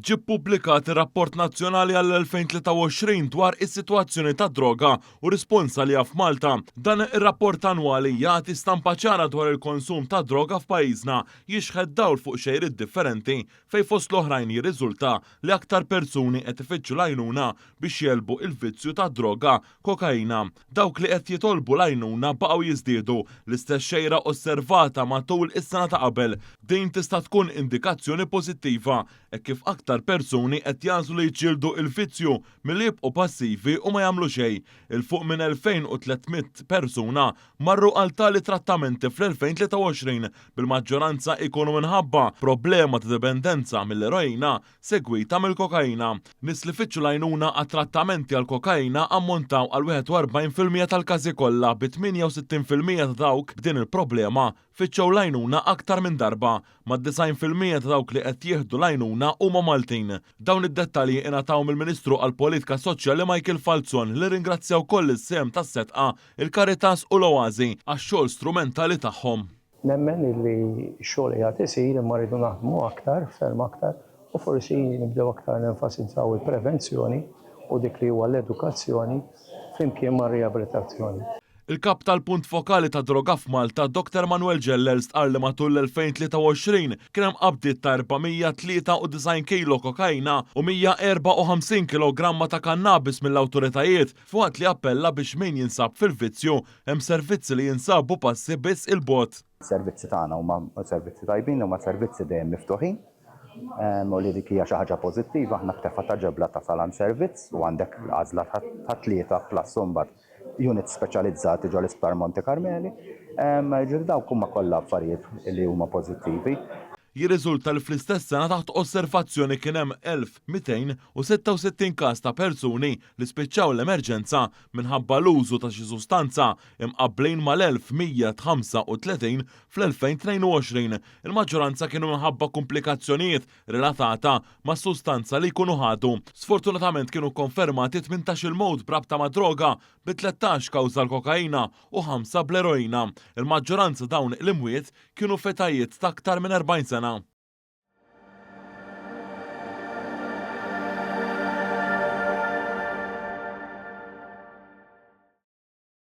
Ġie ppubblikat ir-Rapport Nazzjonali għall-2023 dwar is-sitwazzjoni tad-droga u rispons għaliha f'Malta. Dan ir-rapport annwali jagħti stampa ċara dwar il-konsum tad-droga f'pajjiżna, jixħet dawl fuq xejriet differenti fejn fost l-oħrajn jirriżulta li aktar persuni qed ifittxu l-għajnuna biex jegħlbu il-vizzju tad-droga kokaina. Dawk li qed jitolbu l-għajnuna baqgħu jiżdiedu, l-istess xejra osservata matul is-sena ta' qabel. Din tista' tkun indikazzjoni pożittiva, hekk kif aktar persuni qed jagħżlu li jġieldu l-vizzju milli jibqgħu passivi u ma jagħmlu xejn. Il fuq minn 2,300 persuna marru għal tali trattamenti fl-2023, bil-maġġoranza jkunu minħabba problema ta' dipendenza mill-eroina segwita mill-kokaina. Nies li fittxu l-għajnuna għat-trattamenti għall-kokaina ammontaw għal 41% tal-każi kollha, bi 68% ta' dawk b'din il-problema fittxew l-għajnuna aktar minn darba. Mad-90% ta' dawk li qed jieħdu l-għajnuna huma Maltin. Dawn id-dettalji ingħataw mill-Ministru għall-Politika Soċjali Michael Falzon li rringrazzja wkoll is-sehem tas-Sedqa, il-Caritas u l-Oasi għax-xogħol strumentali tagħhom. Nemmen illi x-xogħol qiegħed isir imma rridu naħdmu aktar, ferm aktar, u forsi nibdew aktar nenfasizzaw il-prevenzjoni u dik li huwa l-edukazzjoni flimkien mar-riabilitazzjoni. Il-Kap tal-Punt Fokali tad-Droga f'Malta, Dr Manuel Geller stqarr li matul l-2023 kien hemm qabdiet ta' 493 kilo kokaina u 154 kilogramma ta' kannabis mill-awtoritajiet filwaqt li appella biex min jinsab fil-vizzju Hemm servizzi li jinsabu passi biss 'il bogħod. Is-servizzi tagħna huma servizzi tajbin, huma servizzi dejjem miftuħin u li dik hija xi ħaġa pożittiva. Aħna b'tefgħa ta' ġebla tasal għand servizz u għandek l-għażla ta' tlieta plus imbagħad units speċjalizzati ġo l-Isptar Monte Karmeli. Jiġifieri dawk huma kollha affarijiet li huma pożittivi. Jirriżulta li fl-istess sena taħt osservazzjoni kien hemm 1,266 każ ta' persuni li spiċċaw l-emerġenza minħabba l-użu ta' xi sustanza, imqabblin mal-1,135 fl-2022. Il-maġġoranza kienu minħabba kumplikazzjonijiet relatata mas-sustanza li jkunu ħadu. Sfortunatament kienu kkonfermati 18-il mewt b'rabta mad-droga, bi 13 kawża l-kokaina u ħamsa bl-eroina. Il-maġġoranza dawn l-imwiet kienu f'etajiet ta' aktar minn 40 sena.